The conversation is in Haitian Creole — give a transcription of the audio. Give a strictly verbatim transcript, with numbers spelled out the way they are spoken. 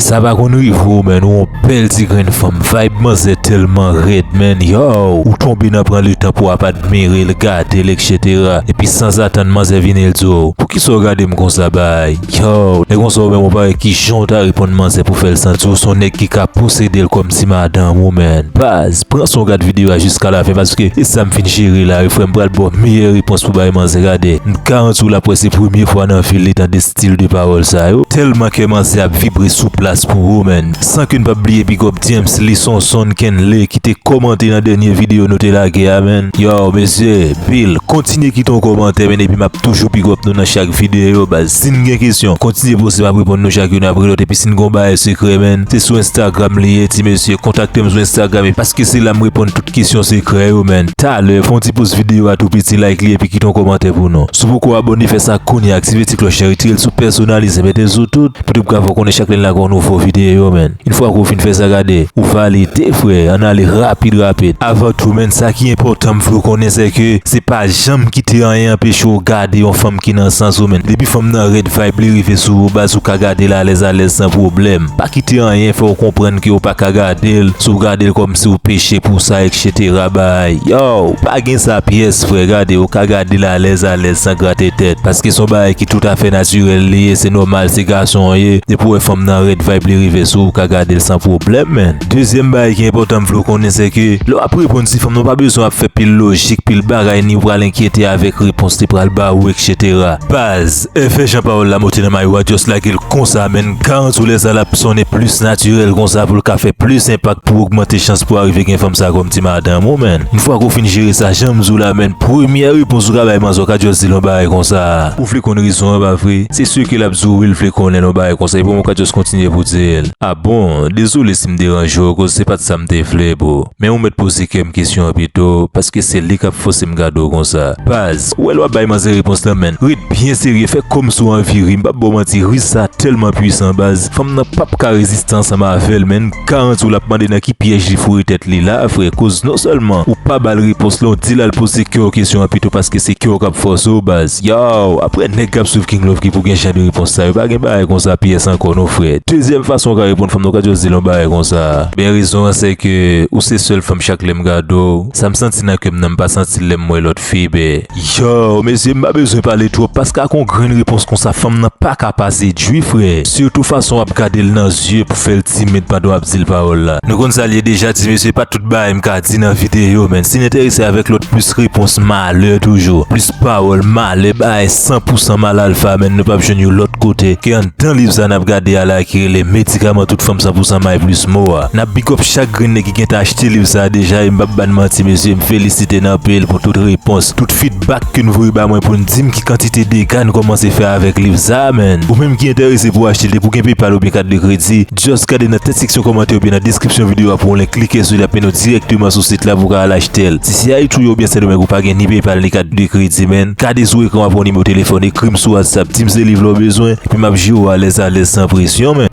Sa pa konn rive w, man, ou yon bèl ti grenn fanm, vibe manzè tèlman rèd, man, yow, ou tonbe nan pran letan pou w ap admire l, gade l, et cetera. Epi sanzatann manzè vini l di w, poukisa w gade m konsa, bay? Yow, nèg konsa ou menm ou parèt, kijan w ta reponn manzè pou fè l santi w se yon nèg ki ka posede l kòm ti madanm ou, man? Baz, pran son gad videyo a jiska lafen, paske e sa m fin jere la wi, frè, m pral ba w meyè repons pou bay manzè. Gade, m garanti w l ap wè se premye fwa nan vi l li tande stil de pawòl sa yo. Tèlman kè manzè ap vibre sou plas pou ou, man. San ke n p ap bliye big up James Lee Sonson Kenley ki te kòmante nan dènye videyo nou te lage a, man. Yow, mesye, Bill, kontinye kite yon kòmantè, man, epi m ap toujou big up nou nan chak videyo, baz. Si n gen kesyon, kontinye poze, m ap reponn nou chak youn apre lòt. Epi si n gen yon bagay sekrè, man, se sou Instagram li ye, ti mesye. Kontakte m sou Instagram, e paske se la m reponn tout kesyon sekrè yo, man. Talè, fè yon ti poz videyo a tou piti, like li, epi kite yon kòmantè pou nou. Si w poko abòne, fè sa kounye a, aktive ti klòch lan, retire l sou pèsonalize, mete l sou tout, pou te ka fè w konnen chak lè n lage yon nouvo videyo, man. Yon fwa ke w fin fè sa, gade, ou valide, frè, ann ale rapid, rapid. Avan tou, man, sa ki enpòtan m vle w konnen, se ke se pa janm kite anyen anpeche w gade yon fanm ki nan sans ou, man. Depi fanm nan rèd, vibe li rive sou ou, baz, ou ka gade l alèz, alèz, san pwoblèm. Pa kite anyen fè w konprann ke w pa ka gade l, si w gade l kòmsi w peche pou sa, et cetera, bay. Yow, pa gen sa pyès, frè, gade, ou ka gade l alèz, alèz, san grate tèt, paske se yon bagay ki toutafè natirèl li ye, se nòmal, se gason w ye. Depi w wè fanm nan rèd, vibe li rive sou ou, w ka gade l san pwoblèm, man. Dezyèm bagay ki enpòtan m vle w konnen, se ke lè w ap reponn ti fanm nan, w pa bezwen ap fè pil lojik, pil bagay, ni w pral enkyete avèk repons li pral ba ou, et cetera. Baz, efè jan pawòl la moute nan mayo a, just lage l konsa, man. Garanti w lè sa l ap sonnen plis natirèl konsa pou l ka fè plis enpak pou ogmante chans pou w arive gen fanm sa kòm ti madanm ou, man. Yon fwa ke w fin jere sa, jan m di w la, man, premyè repons ou ka bay manzè, w ka just di l yon bagay konsa. Ou vle konn rezon an, pa vre? Se si ke l ap di w wi, l vle konnen yon bagay konsa. Epi w ka just kontinye pou di l, a bon, dezole si m deranje w, koz se pa t sa m te vle, bro. Men ou mèt poze kè m kesyon an pito, paske se li k ap fòse m gade w konsa. Baz, ou wè lè w ap bay manzè repons lan, man, ret byen serye, fè kòmsi w anvi ri. M p ap ba w manti, ri sa tèlman pwisan, baz. Fanm nan p ap ka reziste ansanm avè l, man. M garanti w l ap mande nan ki pyèj li foure tèt li la, frè. Koz non sèlman ou pa ba l repons lan, w di l al poze kè w kesyon an pito, paske se kè w k ap fòse w, baz. Yow, apre nèg k ap swiv King Love ki pou gen jan de repons sa yo, pa gen bagay konsa pyès ankò non, frè. Dezyèm fason w ka reponn fanm nan, w ka just di l yon bagay konsa. Ben, rezon an se ke ou se sèl fanm chak lè m gade w. Sa m santi nan kè m nan, m pa santi l lè m wè lòt fi, bè. Yow, mesye, m pa bezwen pale twòp, paske ak yon grenn repons konsa, fanm nan pa ka pa sedui, frè. Sitou fason w ap gade l nan zye pou fè l timid pandan w ap di l pawòl la. Nou konn sa l ye deja, ti mesye, pa tout bagay m ka di nan videyo, man. Si n enterese avèk lòt, plis repons malè toujou. Plis pawòl malè, bagay san pou san mal alfa, man. Nou p ap jwenn yo lòt kote ke anndan liv sa n ap gade a la ki rele Medikaman Tout Fanm San pou san May Plis Mo a. N ap big up chak grenn nèg ki gentan achte liv sa a deja, e m p ap ba n manti, mesye, m felisite n anpil pou tout repons, tout feedback ke n voye ba mwen pou n di m ki kantite dega n kòmanse fè avèk liv sa a, man. Ou menm ki enterese pou achte l, depi w gen PayPal oubyen kat de kredi, just gade nan tèt seksyon kòmantè oubyen nan deskripsyon videyo a pou yon link, klike sou li, ap mennen w dirèkteman sou sit la pou w ka al achte l. Si se Ayiti w ye oubyen Sendomeng, ou pa gen ni PayPal ni kat de kredi, man, gade sou ekran w ap wè yon nimewo telefòn, ekri m sou WhatsApp, di m se liv la w bezwen, epi m ap jere w alèz alèz san presyon, man.